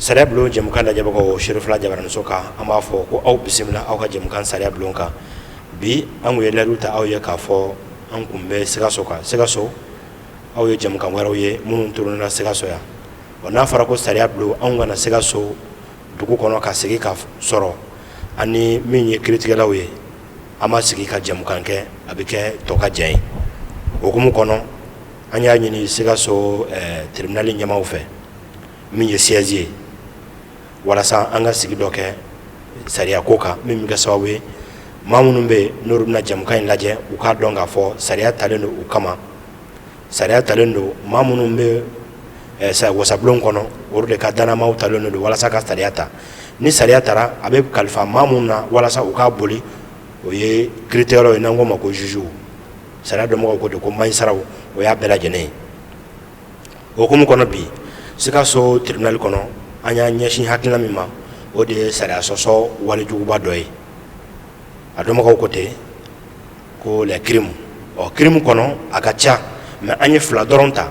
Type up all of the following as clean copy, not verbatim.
Sariya bulon jɛmukan lajɛbagaw, Serifula jabaraniso kan, an b'a fɔ ko aw bisimila aw ka jɛmukan sariya bulon kan. Bi, an tun ye layidu ta aw ye k'a fɔ an tun bɛ Sikaso kan. Sikaso, aw ye jɛmukan wɛrɛw ye minnu tournéna Sikaso yan. Wa n'a fɔra ko sariya bulon, anw ka na Sikaso dugu kɔnɔ ka sigi ka sɔrɔ ani min ye kiiritigɛlaw ye, an ma sigi ka jɛmukan kɛ, a bɛ kɛ tɔ ka jɛ ye. O hukumu kɔnɔ, an y'a ɲini Sikaso tribunal ɲɛmaaw fɛ, min ye siège ye, walasa an ka sigi dɔ kɛ sariya ko kan, min bɛ kɛ sababu ye, maa minnu bɛ yen n'olu bɛna jɛmukan in lajɛ, u k'a dɔn k'a fɔ sariya talen don u kama. Sariya talen don maa minnu bɛ wasabulon kɔnɔ, olu de ka dannamaaw talen don walasa ka sariya ta. Ni sariya tara, a bɛ kalifa maa minnu na walasa u k'a boli, o ye kiiritigɛlaw ye, n'an k'o ma ko jugew. Sariya dɔnbagaw ko de ko magistraw, o y'a bɛɛ lajɛlen ye. O hukumu kɔnɔ, bi Sikaso tribunal kɔnɔ, an y'an ɲɛsin hakilina min ma, o de ye sariya sɔsɔ walejuguba dɔ ye. A dɔnbagaw ko ten ko les crimes. Ɔ, crime kɔnɔ a ka ca, mais an ye fila dɔrɔn ta.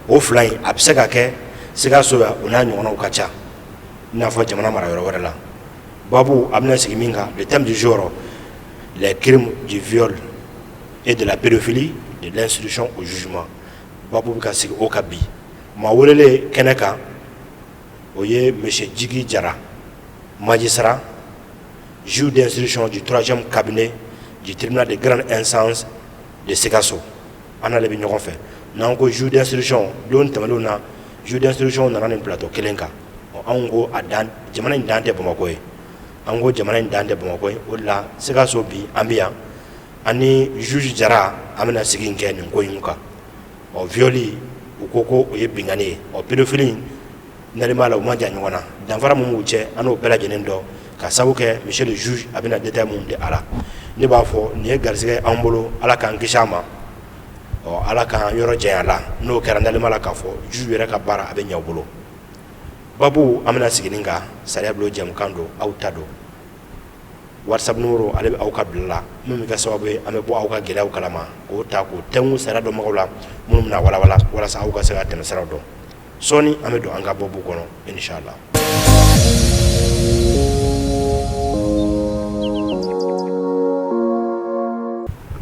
O fila in, a bɛ se ka kɛ Sikaso yan, o n'a ɲɔgɔnnaw ka ca, i n'a fɔ jamana mara yɔrɔ wɛrɛ la. Babu a bɛna sigi min kan, le thème du jour: les crimes du viol et de la pédophilie, de l'instruction au jugement. Babu bɛ ka sigi o kan bi. Maa welelen kɛnɛ kan, o ye monsieur Jigi Jara, magistrat, juge d'instruction du troisième cabinet du tribunal de grande instance de Sikaso. An n'ale bɛ ɲɔgɔn fɛ. N'an ko juge d'instruction, don tɛmɛnenw na, juge d'instruction nana nin plateau kelen kan. Anw ko a dan, jamana in dan tɛ Bamakɔ ye. An ko jamana in dan tɛ Bamakɔ ye. O de la, Sikaso bi, an bɛ yan ani juge Jara, an bɛna sigi in kɛ nin ko in kan. Ɔ, viol, u ko ko o ye binkanni ye. Ɔ, pédophilie, nalen b'a la, u ma jan ɲɔgɔn na. Danfara min b'u cɛ, an n'o bɛɛ lajɛlen dɔn ka sababu kɛ monsieur le juge a bɛna détail mun di a la. Ne b'a fɔ nin ye garisɛgɛ anw bolo, Ala k'an kisi a ma. Ɔ, Ala k'an yɔrɔ janya la. N'o kɛra, nalen b'a la k'a fɔ juge yɛrɛ ka baara, a bɛ ɲɛ u bolo. Babu an bɛna sigi nin kan, sariya bulon jɛmukan don, aw ta don. WhatsApp numéro, ale bɛ aw ka bila la, min bɛ kɛ sababu ye an bɛ bɔ aw ka gɛlɛyaw kalama, k'o ta k'o tɛnku sariya dɔnbagaw la, minnu bɛna walawala walasa aw ka se ka tɛmɛsiraw dɔn. Sɔɔni an bɛ don an ka babu kɔnɔ, inchallah.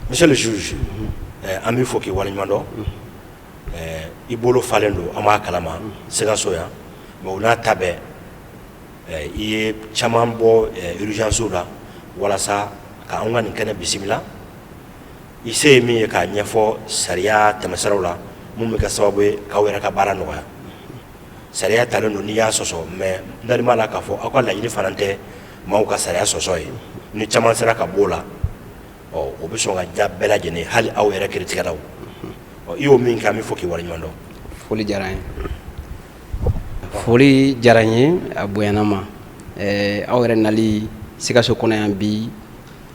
Monsieur le juge, an b'i fo k'i waleɲuman dɔn. I bolo falen don, an b'a kalama Sikaso yan, mais o n'a ta bɛɛ, i ye caman bɔ urgence la walasa ka anw ka nin kɛnɛ bisimila. I se ye min ye k'a ɲɛfɔ sariya tɛmɛsiraw la, mun bɛ kɛ sababu ye k'aw yɛrɛ ka baara nɔgɔya. Sariya talen don, n'i y'a sɔsɔ, mais n dalen b'a la k'a fɔ aw ka laɲini fana tɛ maaw ka sariya sɔsɔ ye. Ni caman sera ka b'o la, ɔ, o bɛ sɔn ka diya bɛɛ lajɛlen, hali aw yɛrɛ kiiritigɛlaw. Ɔ, i y'o min kɛ, an bɛ fɔ k'i waleɲuman dɔn. Foli diyara n ye, foli diyara n ye, a bonyana ma. Aw yɛrɛ nali Sikaso kɔnɔ yan bi,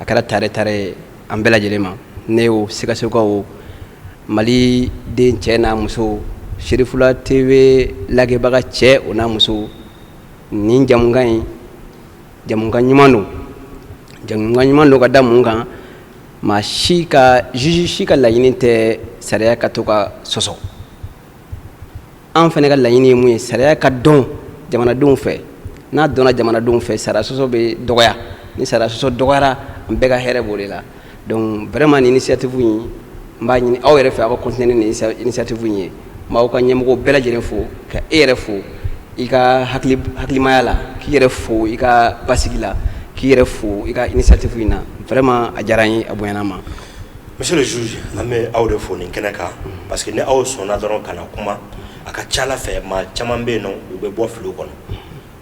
a kɛra tare tare an bɛɛ lajɛlen ma. Ne y'o Sikasokaw, Mali den cɛ n'a muso, Serifula TV lajɛbaga cɛ o n'a muso, nin jamukan in, jamukan ɲuman don, jamukan ɲuman don. Ka da mun kan? Maa si ka juge si ka laɲini tɛ sariya ka to ka sɔsɔ. An fana ka laɲini ye mun ye? Sariya ka dɔn jamanadenw fɛ. N'a dɔnna jamanadenw fɛ, sariya sɔsɔ bɛ dɔgɔya. Ni sariya sɔsɔ dɔgɔyara, an bɛɛ ka hɛrɛ b'o de la. Donc vraiment, nin initiative in, n b'a ɲini aw yɛrɛ fɛ, aw ka continuer ni initiative in ye. N b'aw ka ɲɛmɔgɔw bɛɛ lajɛlen fo, ka e yɛrɛ fo i ka hakilimaya la, k'i yɛrɛ fo i ka basigi la, k'i yɛrɛ fo i ka initiative in na. Vraiment, a diyara n ye, a bonyana n ma. Monsieur le juge, an bɛ aw de fo nin kɛnɛ kan, parce que ni aw sɔnna dɔrɔn ka na kuma, a ka ca Ala fɛ, maa caman bɛ yen nɔ, u bɛ bɔ fili kɔnɔ.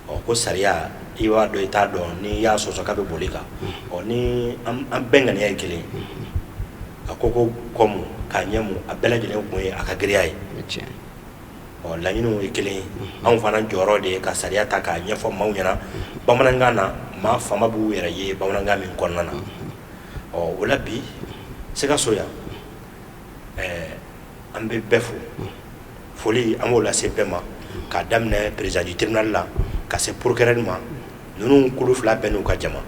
Ɔ, ko sariya, i b'a dɔn, i t'a dɔn, n'i y'a sɔsɔ k'a bɛ boli kan. Ɔ, ni an bɛɛ ŋaniya ye kelen, a ko ko kɔmu k'a ɲɛmu, a bɛɛ lajɛlen kun ye a ka giriya ye. Ɔ, laɲiniw ye kelen ye. Anw fana jɔyɔrɔ de ye ka sariya ta k'a ɲɛfɔ maaw ɲɛna bamanankan na, maa faama b'u yɛrɛ ye bamanankan min kɔnɔna na. Ɔ, o la bi Sikaso yan, an bɛ bɛɛ fo. Foli, an b'o lase bɛɛ ma, k'a daminɛ président du tribunal la ka se procureur ma. Ninnu kulu fila bɛɛ n'u ka jama,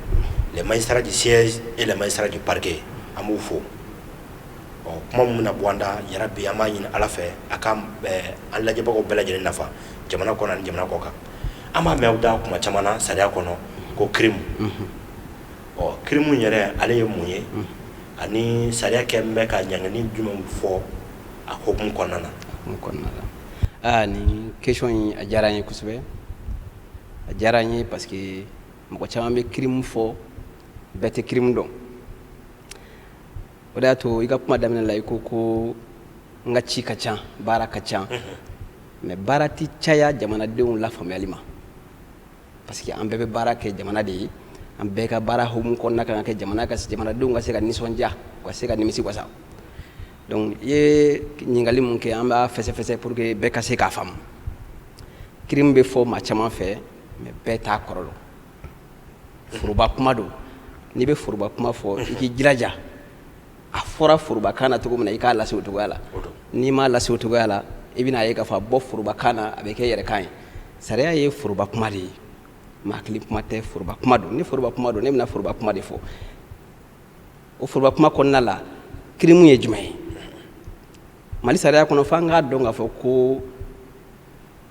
les magistrats du siège et les magistrats du parquet, an b'u fo. Ɔ, kuma min bɛna bɔ an da yarabi, an b'a ɲini Ala fɛ a ka an lajɛbagaw bɛɛ lajɛlen nafa, jamana kɔnɔ ani jamana kɔ kan. An b'a mɛn aw da kuma caman na sariya kɔnɔ ko crime. Ɔ, crime yɛrɛ, ale ye mun ye? Ani sariya kɛ bɛ ka ɲangini jumɛn fɔ a hukumu kɔnɔna na? Kɔnɔna la, aa, nin question in, a diyara n ye kosɛbɛ. A diyara n ye parce que mɔgɔ caman bɛ crime fɔ, bɛɛ tɛ crime dɔn. O de y'a to i ka kuma daminɛ la, i ko ko n ka ci ka ca, baara ka ca, mais baara tɛ caya jamanadenw lafaamuyali ma, parce que an bɛɛ bɛ baara kɛ jamana de ye. An bɛɛ ka baara hukumu kɔnɔna kan ka kɛ jamana ka jamanadenw ka se ka nisɔndiya, u ka se ka nimisi wasa. Donc i ye ɲininkali mun kɛ, an b'a fɛsɛfɛsɛ pour que bɛɛ ka se k'a faamu. Crime bɛ fɔ maa caman fɛ, mais bɛɛ t'a kɔrɔ dɔn. Foroba kuma don. N'i bɛ foroba kuma fɔ, i k'i jilaja a fɔra forobakan na cogo min na, i k'a lase o cogoya la. N'i m'a lase o cogoya la, i bɛna ye k'a fɔ a bɔ forobakan na, a bɛ kɛ yɛrɛ kan ye. Sariya ye foroba kuma de ye, maa kelen kuma tɛ, foroba kuma don. Ni foroba kuma don, ne bɛna foroba kuma de fɔ. O foroba kuma kɔnɔna la, crime ye jumɛn ye Mali sariya kɔnɔ? F'an k'a dɔn k'a fɔ ko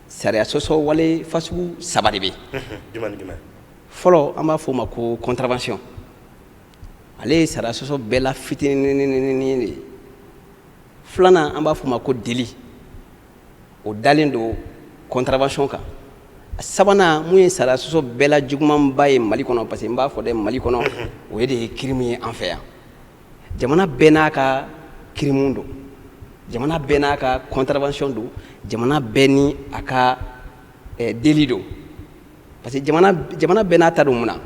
sariya sɔsɔ wale fasugu saba de bɛ yen. Fɔlɔ, an b'a fɔ o ma ko contravention. Ale ye sariya sɔsɔ bɛɛ la fitinin de ye. Filanan, an b'a fɔ o ma ko délit, o dalen don contravention kan. Sabanan, mun ye sariya sɔsɔ bɛɛ la jugumanba ye Mali kɔnɔ, parce que n b'a fɔ dɛ, Mali kɔnɔ, o ye de ye crime ye. An fɛ yan, jamana bɛɛ n'a ka crime don, jamana bɛɛ n'a ka contravention don, jamana bɛɛ ni a ka délit don, parce que jamana bɛɛ n'a ta don. Mun na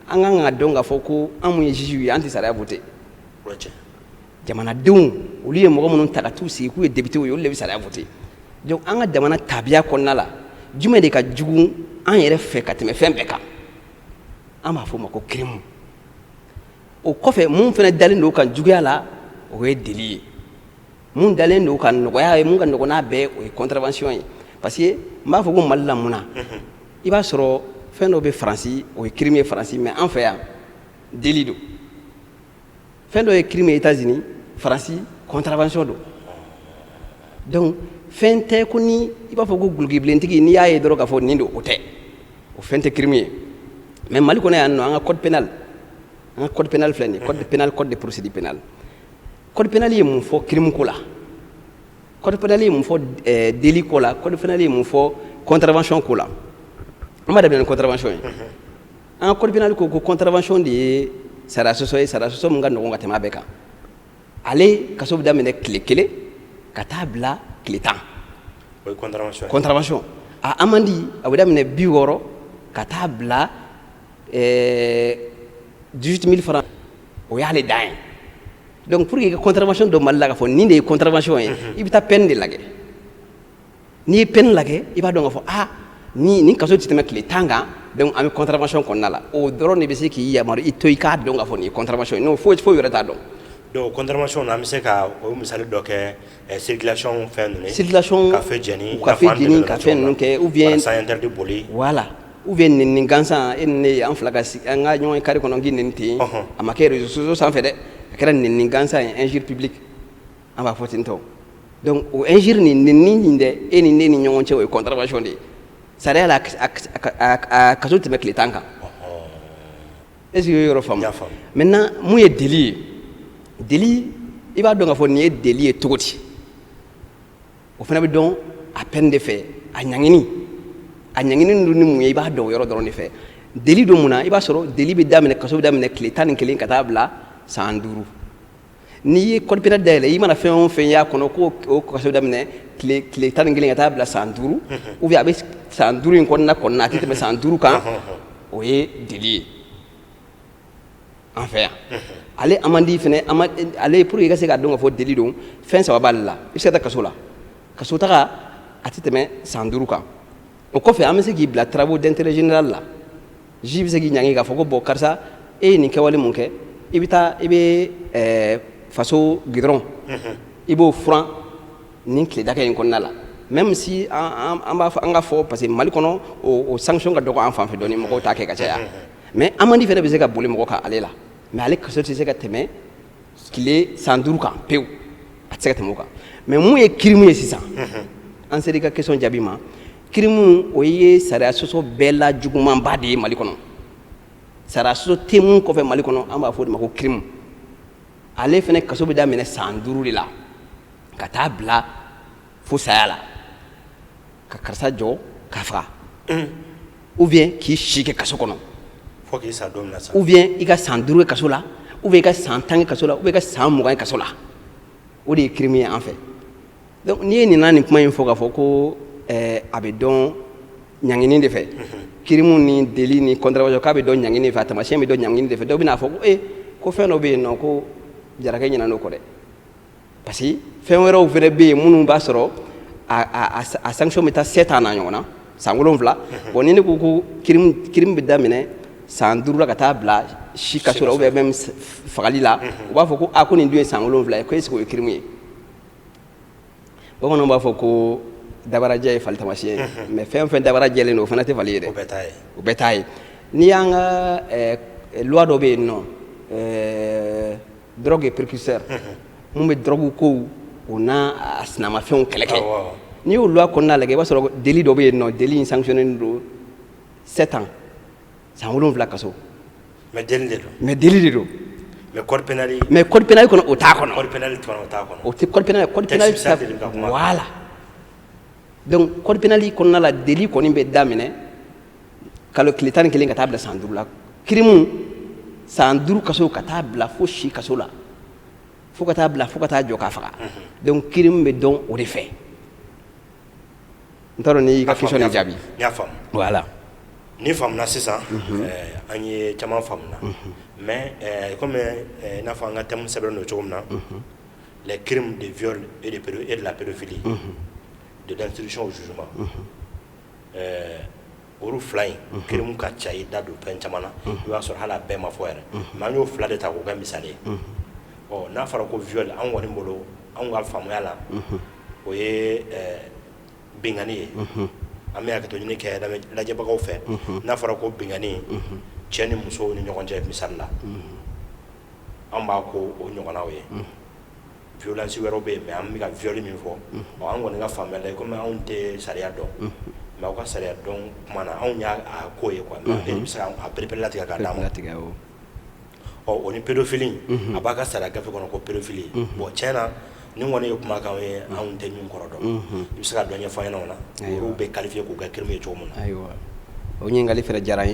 an kan ka dɔn k'a fɔ ko an mun ye juge ye, an tɛ sariya voter? Jamanadenw, olu ye mɔgɔ minnu ta ka t'u sigi k'u ye député ye, olu de bɛ sariya voter. Donc an ka jamana tabiya kɔnɔna la, jumɛn de ka jugu an yɛrɛ fɛ ka tɛmɛ fɛn bɛɛ kan? An b'a fɔ o ma ko crime. O kɔfɛ, mun fana dalen don ka juguya la, o ye délit ye. Mun dalen don ka nɔgɔya ye, mun ka nɔgɔn n'a bɛɛ, o ye contravention ye. Parce que n b'a fɔ ko Mali la, mun na i b'a sɔrɔ fɛn dɔ bɛ Faransi, o ye crime ye Faransi, mais an fɛ yan, délit don? Fɛn dɔ ye crime ye États-Unis, Faransi, contravention don. Donc fɛn tɛ ko ni i b'a fɔ ko gulokibilentigi, n'i y'a ye dɔrɔn k'a fɔ nin don, o tɛ, o fɛn tɛ crime ye. Mais Mali kɔnɔ yan nɔ, an ka code pénal, an ka code pénal filɛ nin ye, code pénal, code de procédure pénale. Code pénal ye mun fɔ crime ko la? Code pénal ye mun fɔ délit ko la? Code pénal ye mun fɔ contravention ko la? An b'a daminɛ ni contravention ye. An ka code pénal ko ko contravention de ye sariya sɔsɔ ye, sariya sɔsɔ mun ka nɔgɔn ka tɛmɛ a bɛɛ kan. Ale kaso bɛ daminɛ tile 1 ka taa bila tile 10. O ye contravention. Contravention, a amende, a bɛ daminɛ 60 ka taa bila 18 000 francs. O y'ale dan ye. Donc pour que i ka contravention dɔn Mali la, k'a fɔ nin de ye contravention ye, i bɛ taa peine de lajɛ. N'i ye peine lajɛ, i b'a dɔn k'a fɔ ah, ni nin kaso tɛ tɛmɛ tile 10 kan, donc an bɛ contravention kɔnɔna la. O dɔrɔn de bɛ se k'i yamaru i to i k'a dɔn k'a fɔ nin ye contravention ye. N'o foyi foyi wɛrɛ t'a dɔn. Donc contravention na, an bɛ se ka o misali dɔ kɛ circulation fɛn ninnu ye. Circulation. Ka feu jeni. Ka feu jeni, ka fɛn ninnu kɛ, ou bien sens interdit boli. Voilà, ou bien nɛni gansan, e ni ne, an fila ka sigi an ka ɲɔgɔn ye carré kɔnɔ, k'i nɛni ten. A ma kɛ réseaux sociaux sanfɛ dɛ, a kɛra nɛni gansan ye, injure publique an b'a fɔ ten tɔ. Donc o injure nin, nɛni nin dɛ, e ni ne ni ɲɔgɔn cɛ, o ye contravention de ye. Sariya la, a kaso tɛmɛ tile 10 kan. Est ce que i y'o yɔrɔ faamu? Maintenant, mun ye délit ye? Délit, i b'a dɔn k'a fɔ nin ye délit ye cogo di? O fana bɛ dɔn a peine de fɛ, a ɲangini. A ɲangini dun ni mun ye, i b'a dɔn o yɔrɔ dɔrɔn de fɛ. Délit don mun na? I b'a sɔrɔ délit bɛ daminɛ, kaso bɛ daminɛ tile 11 ka taa bila san 5. N'i ye code pénal dayɛlɛ, i mana fɛn o fɛn y'a kɔnɔ ko o kaso daminɛ tile 11 ka taa bila san 5, ou bien a bɛ san 5 in kɔnɔna, a tɛ tɛmɛ san 5 kan, o ye délit ye an fɛ yan. Ale amende fɛnɛ, ale, pour que i ka se k'a dɔn k'a fɔ délit don, fɛn saba b'ale la. I bɛ se ka taa kaso la, kaso taga a tɛ tɛmɛ san 5 kan. O kɔfɛ, an bɛ se k'i bila travaux d'intérêt général la. Juge bɛ se k'i ɲangi k'a fɔ ko bon, karisa, e ye nin kɛwale mun kɛ, i bɛ taa i bɛ faso goudron, i b'o furan nin tile dakɛ in kɔnɔna la. Même si an b'a fɔ, an ka fɔ, parce que Mali kɔnɔ, o sanction ka dɔgɔ an fan fɛ dɔɔni, mɔgɔw t'a kɛ ka caya. Mais amende fɛnɛ bɛ se ka boli mɔgɔ kan ale la, mais ale kaso tɛ se ka tɛmɛ tile san 5 kan pewu, a tɛ se ka tɛmɛ o kan. Mais mun ye crime ye sisan? An sera i ka question jaabi ma. Crime o ye sariya sɔsɔ bɛɛ la jugumanba de ye Mali kɔnɔ. Sariya sɔsɔ tɛ mun kɔfɛ Mali kɔnɔ, an b'a fɔ o de ma ko crime. Ale fana kaso bɛ daminɛ san 5 de la ka taa bila fo saya la, ka karisa jɔ k'a faga ou bien k'i si kɛ kaso kɔnɔ, fo k'i sa don min na sa, ou bien i ka san 5 kɛ kaso la, ou bien i ka san 10 kɛ kaso la, ou bien i ka san 20 kɛ kaso la. O de ye crime ye an fɛ. Donc n'i ye nin na nin kuma in fɔ k'a fɔ ko a bɛ dɔn ɲangini de fɛ, crime ni délit ni contravention, k'a bɛ dɔn ɲangini de fɛ, a taamasiyɛn bɛ dɔn ɲangini de fɛ, dɔw bɛn'a fɔ ko ee, ko fɛn dɔ bɛ yen nɔ, ko Jarakɛ ɲinɛn'o kɔ dɛ, parce que fɛn wɛrɛw fɛnɛ bɛ yen minnu b'a sɔrɔ a sanction bɛ taa 7 ans na ɲɔgɔn na, san 7. Bon, ni ne ko ko crime bɛ daminɛ san 5 la ka taa bila si kaso la ou bien même fagali la, u b'a fɔ ko aa, ko nin dun ye san 7 ye, ko est ce que o ye crime ye? Bamananw b'a fɔ ko dabarajɛ ye fali taamasiyɛn ye, mais fɛn o fɛn dabara jɛlen don, o fana tɛ fali ye dɛ. O bɛɛ t'a ye. O bɛɛ t'a ye. N'i y'an ka loi dɔ bɛ yen nɔ, drogue et précurseur, mun bɛ drogue kow o n'a a sinamafɛnw kɛlɛ kɛ, n'i y'o loi kɔnɔna lajɛ, i b'a sɔrɔ délit dɔ bɛ yen nɔ, délit in sanctionné don 7 ans, san 7 kaso. Mais délit de don. Mais délit de don. Mais code pénal. Mais code pénal kɔnɔ, o t'a kɔnɔ. Code pénal kɔnɔ, o t'a kɔnɔ. O tɛ code pénal, code pénal. Texte spécial de bɛ ka kuma. Voilà, donc code pénal kɔnɔna la, délit kɔni bɛ daminɛ kalo tile 11 ka taa bila san 5 la, crime san 5 kaso ka taa bila fo si kaso la, fo ka taa bila fo ka taa jɔ k'a faga. Donc crime bɛ dɔn o de fɛ. N t'a dɔn n'i y'i ka question nin jaabi. N y'a faamu. Voilà. Ni faamuna sisan, an ye caman faamuna, mais comme i n'a fɔ an ka thème sɛbɛnnen don cogo min na, les crimes de viol et de la pédophilie, de l'instruction au jugement, olu fila in crime ka ca, i da don fɛn caman na, i b'a sɔrɔ hali a bɛɛ ma fɔ yɛrɛ, mais an y'o fila de ta k'o kɛ misali ye. Ɔ, n'a fɔra ko viol, an kɔni bolo, anw ka faamuya la, o ye binkanni ye. An bɛ hakɛto ɲini kɛ lajɛbagaw fɛ. N'a fɔra ko binkanni cɛ ni musow ni ɲɔgɔn cɛ, misali la, an b'a ko o ɲɔgɔnnaw ye. Violence wɛrɛw bɛ yen, mais an bɛ ka viol min fɔ, ɔ, an kɔni ka faamuya la, komi anw tɛ sariya dɔn, mais aw ka sariya dɔn kuma na, anw y'a a ko ye quoi, mais e bɛ se ka a pereperelatigɛ k'a d'an ma. Latigɛ o. Ɔ, o ni pédophilie, a b'a ka sariya gafe kɔnɔ ko pédophilie. Bon, tiɲɛ na, nin kɔni ye kumakan ye anw tɛ min kɔrɔ dɔn. I bɛ se ka dɔ ɲɛfɔ an ɲɛna o la, olu bɛ qualifier k'u kɛ crime ye cogo min na? Ayiwa, o ɲininkali fɛnɛ diyara n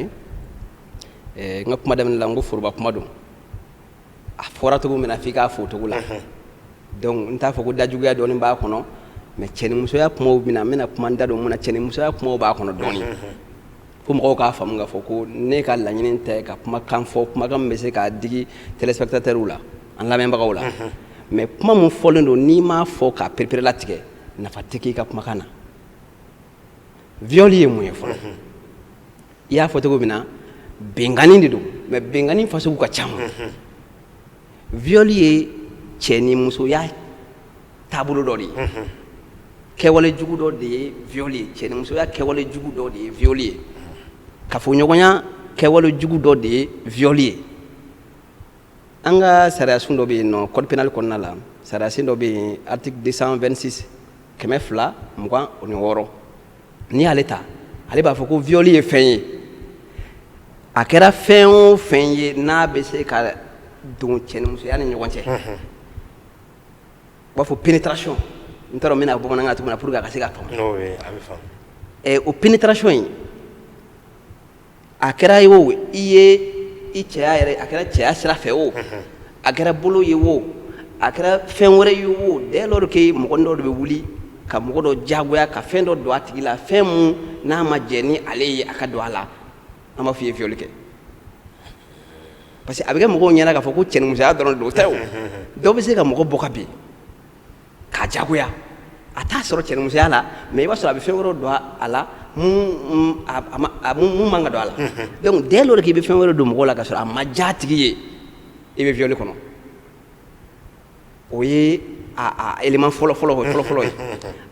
ye. N ka kuma daminɛ la, n ko foroba kuma don, a fɔra cogo min na, f'i k'a fɔ o cogo la. Donc n t'a fɔ ko dajuguya dɔɔni b'a kɔnɔ, mais cɛnimusoya kumaw bɛna, n bɛna kuma n da don mun na, cɛnimusoya kumaw b'a kɔnɔ dɔɔni, fo mɔgɔw k'a faamu k'a fɔ ko ne ka laɲini tɛ ka kumakan fɔ, kumakan min bɛ se k'a digi téléspectateurs la, an lamɛnbagaw la. Mais kuma mun fɔlen don, n'i m'a fɔ k'a pereperelatigɛ, nafa tɛ k'i ka kumakan na. Viol ye mun ye fɔlɔ? I y'a fɔ cogo min na, binkanni de don, mais binkanni fasugu ka ca. Viol ye cɛ ni musoya taabolo dɔ de ye, kɛwale jugu dɔ de ye viol ye. Cɛ ni musoya kɛwale jugu dɔ de ye viol ye, kafoɲɔgɔnya kɛwale jugu dɔ de ye viol ye. An ka sariyasun dɔ bɛ yen nɔ, code pénal kɔnɔna la, sariyasen dɔ bɛ yen, article 226, 226. N'i y'ale ta, ale b'a fɔ ko viol ye fɛn ye, a kɛra fɛn o fɛn ye, n'a bɛ se ka don cɛ ni musoya ni ɲɔgɔn cɛ, u b'a fɔ pénétration. N t'a dɔn n bɛna bamanankan na cogo min na pour que a ka se ka faamu. N'o ye, a bɛ faamu. O pénétration in, a kɛra ye o, i ye i cɛya yɛrɛ, a kɛra cɛya sira fɛ o, a kɛra bolo ye o, a kɛra fɛn wɛrɛ ye o, dès lors que mɔgɔ dɔ de bɛ wuli ka mɔgɔ dɔ diyagoya ka fɛn dɔ don a tigi la, fɛn mun n'a ma jɛ ni ale ye a ka don a la, an b'a fɔ i ye viol kɛ. Parce que a bɛ kɛ mɔgɔw ɲɛna k'a fɔ ko cɛnimusoya dɔrɔn don, o tɛ. O dɔw bɛ se ka mɔgɔ bɔ ka bin k'a jagoya, a t'a sɔrɔ cɛnimusoya la, mais i b'a sɔrɔ a bɛ fɛn wɛrɛ don a la mun a mun man ka don a la. Donc dès lors k'i bɛ fɛn wɛrɛ don mɔgɔ la ka sɔrɔ a ma diya a tigi ye, i bɛ viol kɔnɔ. O ye a élément fɔlɔ fɔlɔ fɔlɔ fɔlɔ ye.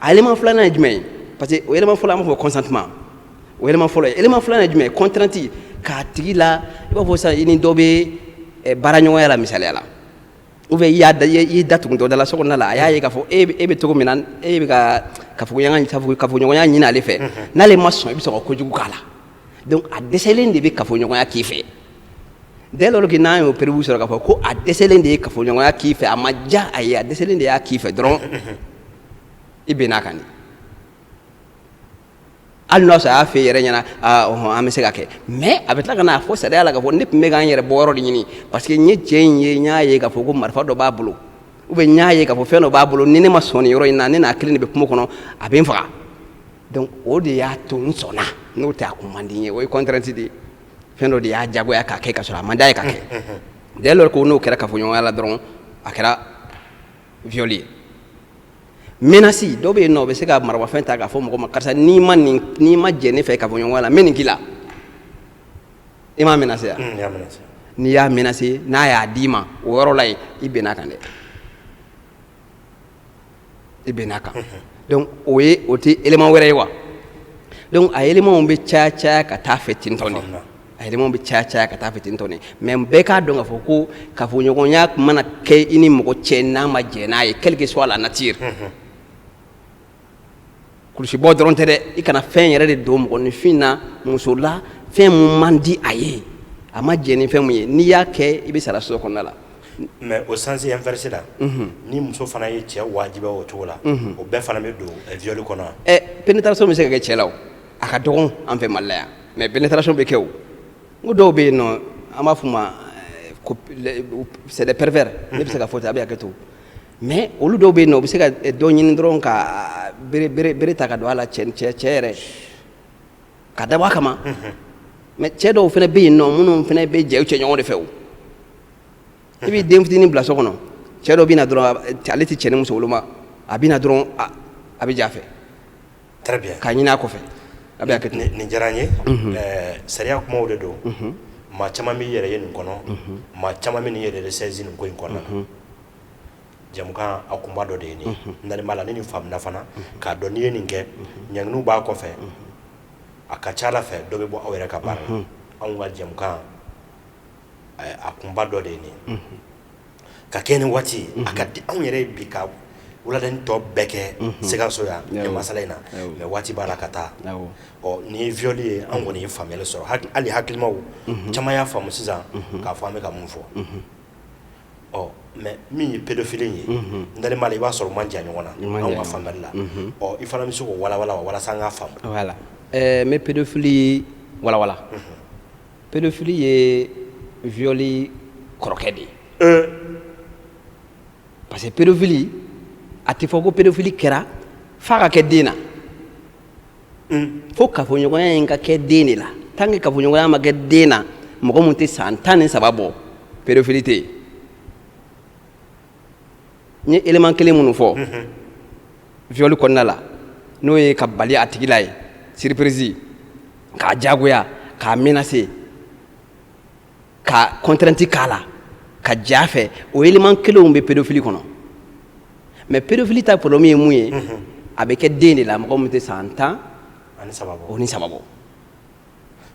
A élément filanan ye jumɛn ye? Parce que o élément fɔlɔ, an b'a fɔ consentement, o élément fɔlɔ ye. Élément filanan ye jumɛn ye? Contrainte, k'a tigi la, i b'a fɔ sisan i ni dɔ bɛ baara ɲɔgɔnya la, misaliya la. Ou bien i y'a da, i y'i da tugun dɔ da la so kɔnɔna la, a y'a ye k'a fɔ e bɛ cogo min na, e bɛ ka kafoɲɔgɔnya ɲini ale fɛ, n'ale ma sɔn, i bɛ sɔn ka kojugu k'a la. Donc a dɛsɛlen de bɛ kafoɲɔgɔnya k'i fɛ. Dès lors que n'an y'o preuve sɔrɔ k'a fɔ ko a dɛsɛlen de ye kafoɲɔgɔnya k'i fɛ, a ma diya a ye, a dɛsɛlen de y'a k'i fɛ dɔrɔn, i bɛn'a kan de. Hali n'a sɔrɔ a y'a fɛ yɛrɛ ɲɛna, ɔhɔn, an bɛ se ka kɛ, mais a bɛ tila ka n'a fɔ sariya la k'a fɔ ne tun bɛ ka n yɛrɛ bɔ yɔrɔ de ɲini, parce que n ye cɛ in ye, n y'a ye k'a fɔ ko marifa dɔ b'a bolo, ou bien n y'a ye k'a fɔ fɛn dɔ b'a bolo, ni ne ma sɔn nin yɔrɔ in na, ne n'a kelen de bɛ kungo kɔnɔ, a bɛ n faga. Donc o de y'a to n sɔnna, n'o tɛ a kun man di n ye. O ye contrainte de ye, fɛn dɔ de y'a jagoya k'a kɛ ka sɔrɔ a man d'a ye ka kɛ. Dès lors que n'o kɛra kafoɲɔgɔnya la dɔrɔn, a kɛra viol ye. Menace dɔw bɛ yen nɔ, o bɛ se ka maramafɛn ta k'a fɔ mɔgɔ ma: karisa, n'i ma nin, n'i ma jɛn ne fɛ kafoɲɔgɔnya la, n bɛ nin k'i la. I m'a menacer wa? N y'a menacer. N'i y'a menacer, n'a y'a d'i ma o yɔrɔ la yen, i bɛn'a kan dɛ, i bɛn'a kan. Donc o ye, o tɛ élément wɛrɛ ye wa? Donc a éléments bɛ caya caya ka taa fɛ ten tɔ de, a éléments bɛ caya caya ka taa fɛ ten tɔ de. Mais bɛɛ k'a dɔn k'a fɔ ko kafoɲɔgɔnya mana kɛ i ni mɔgɔ cɛ, n'a ma jɛn n'a ye, quelle que soit la nature, kulusibɔ dɔrɔn tɛ dɛ, i kana fɛn yɛrɛ de don mɔgɔninfin na, muso la, fɛn mun man di a ye, a ma jɛn ni fɛn mun ye, n'i y'a kɛ, i bɛ sara so kɔnɔna la. Mais au sens inverse la, ni muso fana ye cɛ wajibiya o cogo la, o bɛɛ fana bɛ don viol kɔnɔ wa? Ɛ, pénétration bɛ se ka kɛ cɛ la o, a ka dɔgɔn an fɛ Mali la yan, mais pénétration bɛ kɛ. O n ko dɔw bɛ yen nɔ, an b'a f'u ma ko c'est des pervers, ne bɛ se ka fɔ ten, a bɛ hakɛ to. Mais olu dɔw bɛ yen nɔ, u bɛ se ka dɔ ɲini dɔrɔn ka bere bere bere ta ka don a la, cɛ cɛ cɛ yɛrɛ ka dabɔ a kama. Mais cɛ dɔw fana bɛ yen nɔ minnu fana bɛ jɛ u cɛ ɲɔgɔn de fɛ. O i b'i den fitinin bila so kɔnɔ, cɛ dɔ bɛ na dɔrɔn, ale tɛ cɛ ni muso woloma, a bɛ na dɔrɔn, a bɛ jɛ a fɛ. Très bien. K'a ɲini a kɔfɛ, a bɛ hakɛ to. Nin diyara n ye. Sariya kumaw de don. Maa caman b'i yɛrɛ ye nin kɔnɔ, maa caman bɛ nin yɛrɛ de saisi nin ko in kɔnɔna na. Jamukan a kunba dɔ de ye nin ye. N dalen b'a la ni nin faamuna fana k'a dɔn n'i ye nin kɛ, ɲanginiw b'a kɔfɛ, a ka ca Ala fɛ, dɔ bɛ bɔ aw yɛrɛ ka baara la. Anw ka jamukan a kunba dɔ de ye nin ye. Ka kɛ ni waati a ka di anw yɛrɛ ye bi ka wuladani tɔ bɛɛ kɛ Sikaso yan nin masala in na, mais waati b'a la ka taa. Ɔ, nin ye viol ye, an kɔni ye faamuyali sɔrɔ, hali hakilimaw caman y'a faamu sisan k'a fɔ an bɛ ka mun fɔ. Ɔ, mais min ye pédophilie ye, n dalen b'a la i b'a sɔrɔ u man jan ɲɔgɔn na anw ka faamuyali la. Ɔ, i fana bɛ se k'o walawala wa, walasa an k'a faamu? Voilà, n bɛ pédophilie walawala. Pédophilie ye viol kɔrɔkɛ de ye, parce que pédophilie, a tɛ fɔ ko pédophilie kɛra f'a ka kɛ den na, fo kafoɲɔgɔnya in ka kɛ den de la. Tant que kafoɲɔgɔnya ma kɛ den na, mɔgɔ mun tɛ san 13 bɔ, pédophilie tɛ yen. N ye élément kelen minnu fɔ viol kɔnɔna la, n'o ye ka bali a tigi la ye, surprise, k'a jagoya, k'a menacer, ka contrainte k'a la, ka jɛ a fɛ, o élément kelenw bɛ pédophilie kɔnɔ. Mais pédophilie ta problème ye mun ye? A bɛ kɛ den de la, mɔgɔ min tɛ san 13 bɔ. O ni saba bɔ,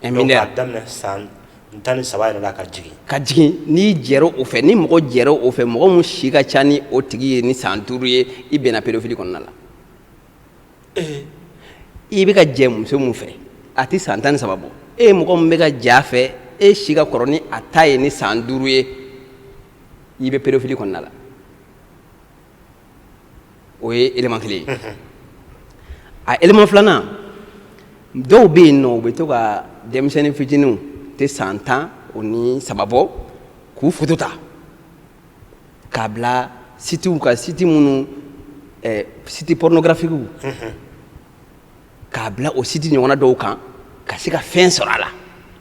un Donc mineur. K'a daminɛ san 13 yɛrɛ la ka jigin. Ka jigin. N'i jɛra o fɛ, ni mɔgɔ jɛra o fɛ, mɔgɔ mun si ka ca ni o tigi ye ni san 5 ye, i bɛnna pédophilie kɔnɔna la. I bɛ ka jɛ muso mun fɛ, a tɛ san 13 bɔ, e ye mɔgɔ min bɛ ka jɛ a fɛ, e si ka kɔrɔ ni a ta ye ni san 5 ye, i bɛ pédophilie kɔnɔna la. O ye élément kelen ye. A élément filanan, dɔw bɛ yen nɔ, u bɛ to ka denmisɛnnin fitininw tɛ san 13 bɔ, k'u photo ta k'a bila sitew kan, site minnu site pornographique, k'a bila o site ɲɔgɔnna dɔw kan ka se ka fɛn sɔrɔ a la,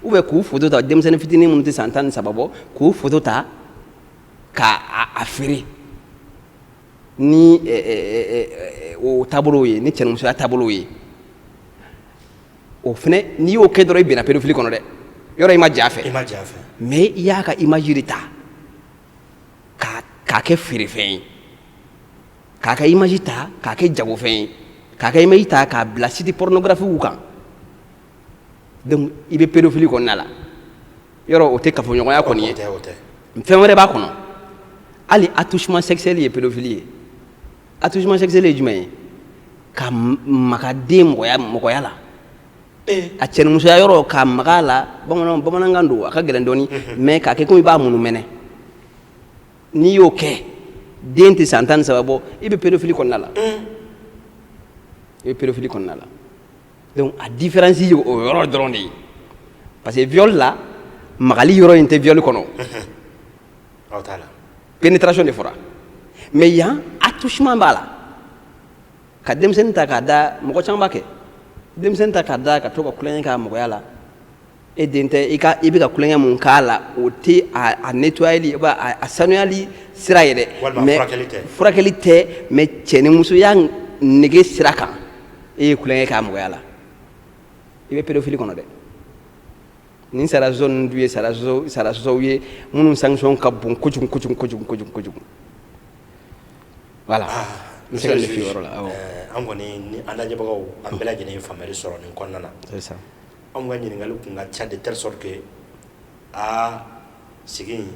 ou bien k'u photo ta, denmisɛnnin fitinin minnu tɛ san 13 bɔ, k'u photo ta k'a a feere ni o taabolow ye, ni cɛnimusoya taabolow ye. O fɛnɛ, n'i y'o kɛ dɔrɔn, i bɛnna pédophilie kɔnɔ dɛ. Yɔrɔ i ma jɛ a fɛ. I ma jɛ a fɛ. Mais i y'a ka image de ta k'a kɛ feerefɛn ye, k'a ka image ta k'a kɛ jagofɛn ye, k'a ka image ta k'a bila site pornographique kan. Donc i bɛ pédophilie kɔnɔna la. Yɔrɔ o tɛ kafoɲɔgɔnya kɔni ye. O tɛ, o tɛ. Fɛn wɛrɛ b'a kɔnɔ. Hali attouchement sexuel ye pédophilie ye. Attouchement sexuel ye jumɛn ye? Ka maga den mɔgɔya la, a cɛnimusoya yɔrɔ, ka maga a la. Bamanankan don, a ka gɛlɛn dɔɔni, mais k'a kɛ komi i b'a munumɛnɛ. N'i y'o kɛ, den tɛ san 13 bɔ, i bɛ pédophilie kɔnɔna la, i bɛ pédophilie kɔnɔna la. Donc a différence ye o yɔrɔ dɔrɔn de ye, parce que viol la, magali yɔrɔ in tɛ viol kɔnɔ. Aw t'a la. Pénétration de fɔra, mais yan attouchement b'a la. Ka denmisɛnnin ta k'a da, mɔgɔ caman b'a kɛ, denmisɛnnin ta k'a da ka to ka tulonkɛ k'a mɔgɔya la. E den tɛ, i ka i bɛ ka tulonkɛ mun k'a la, o tɛ a nettoyeli, a sanuyali sira ye dɛ. Walima furakɛli tɛ. Furakɛli tɛ, mais cɛnimusoya nege sira kan, e ye tulonkɛ k'a mɔgɔya la, i bɛ pédophilie kɔnɔ dɛ. Nin sariya sɔsɔ ninnu dun ye sariya sɔsɔw ye minnu sanction ka bon kojugu kojugu kojugu kojugu kojugu. Voilà, n bɛ se ka nin f'i ye o yɔrɔ la, awɔ. An kɔni ni an lajɛbagaw, an bɛɛ lajɛlen ye faamuyali sɔrɔ nin kɔnɔna na. C'est ça. Anw ka ɲininkali kun ka ca de telle sorte que aa, sigi in,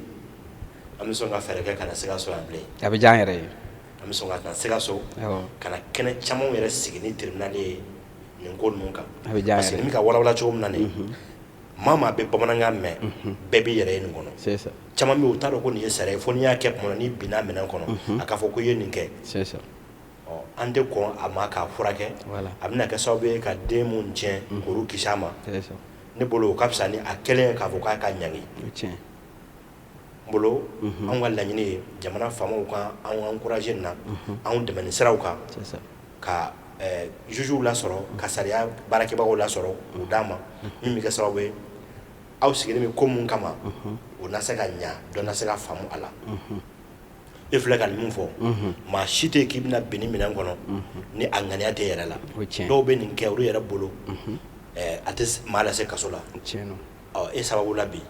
an bɛ sɔn ka fɛɛrɛ kɛ ka na Sikaso yan bilen. A bɛ diya an yɛrɛ ye. An bɛ sɔn ka na Sikaso ka na kɛnɛ camanw yɛrɛ sigi ni tribunal ye nin ko ninnu kan. A bɛ diya an Parce que yɛrɛ nin bɛ ka walawala cogo min na nin, maa bɛ bamanankan mɛn, bɛɛ b'i yɛrɛ ye nin kɔnɔ. C'est ça. Caman bɛ yen, u t'a dɔn ko nin ye sariya ye, fo n'i y'a kɛ tuma min na, n'i binna minɛn kɔnɔ, a k'a fɔ ko i ye nin kɛ. C'est ça. Ɔ, an tɛ kɔn a ma k'a furakɛ. Voilà. A bɛna kɛ sababu ye ka den mun tiɲɛ, k'olu kisi a ma. C'est ça. Ne bolo, o ka fisa ni a kɛlen ye k'a fɔ k'a ka ɲangi. O tiɲɛ. N bolo, anw ka laɲini ye jamana faamaw ka anw encourager nin na, anw dɛmɛ ni siraw kan C'est ça. ka jugew lasɔrɔ, ka sariya baarakɛbagaw lasɔrɔ k'u d'a ma, min bɛ kɛ sababu ye aw sigilen bɛ ko mun kama, o na se ka ɲa, dɔ na se ka faamu a la. E filɛ ka nin min fɔ, maa si tɛ yen k'i bɛna bin ni minɛn kɔnɔ ni a ŋaniya tɛ yɛrɛ la. O tiɲɛ. Dɔw bɛ nin kɛ olu yɛrɛ bolo, a tɛ maa lase kaso la. O tiɲɛ don. Ɔ, e sababu la bi,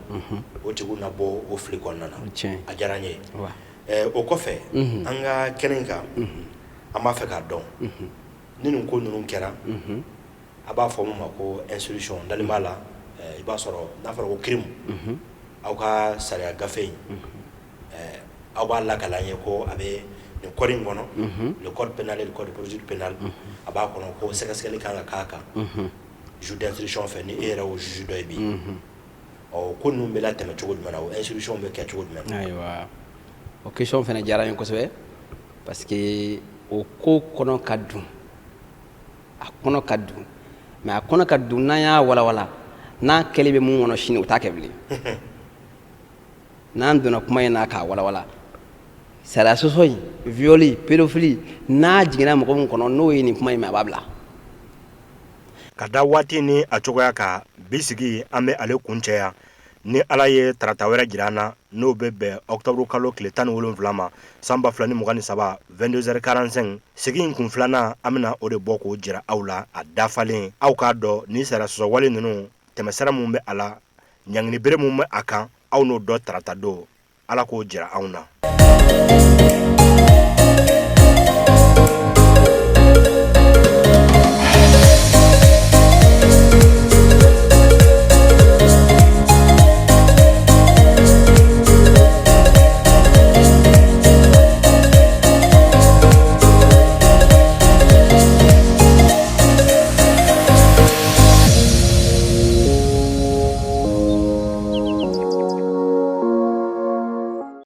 o tigiw na bɔ o fili kɔnɔna na. O tiɲɛ. A diyara n ye. Wa O kɔfɛ, an ka kɛnɛ in kan, an b'a fɛ k'a dɔn ni nin ko ninnu kɛra, a b'a fɔ min ma ko instruction. N dalen b'a la, i b'a sɔrɔ n'a fɔra ko crime, aw ka sariya gafe in, aw b'a lakale an ye ko a bɛ nin code in kɔnɔ, le code pénal et le code de procédure pénale, a b'a kɔnɔ ko sɛgɛsɛgɛli kan ka k'a kan juge d'instruction fɛ, ni e yɛrɛ y'o juge dɔ ye bi. Ɔ, ko ninnu bɛ latɛmɛ cogo jumɛn na? O instruction bɛ kɛ cogo jumɛn na? Ayiwa, o question fana diyara n ye kosɛbɛ, parce que o ko kɔnɔ ka dun, a kɔnɔ ka dun, mais a kɔnɔ ka dun, n'an y'a walawala, n'a kɛlen bɛ mun kɔnɔ sini, o t'a kɛ bilen. N'an donna kuma in na k'a walawala, sariya sɔsɔ in, viol, pédophilie, n'a jiginna mɔgɔ min kɔnɔ, n'o ye nin kuma in mɛn, a b'a bila. Ka da waati ni a cogoya kan, bi sigi an bɛ ale kuncɛ yan. Ni Ala ye tarata wɛrɛ jira an na, n'o bɛ bɛn octobre kalo tile 17 ma, san 2023, 22h45, sigi in kun filanan, an bɛna o de bɔ k'o jira aw la a dafalen, aw k'a dɔn ni sariya sɔsɔwale ninnu tɛmɛsira mun bɛ a la, ɲangini bere mun bɛ a kan, aw n'o dɔn tarata don. Ala k'o jira anw na.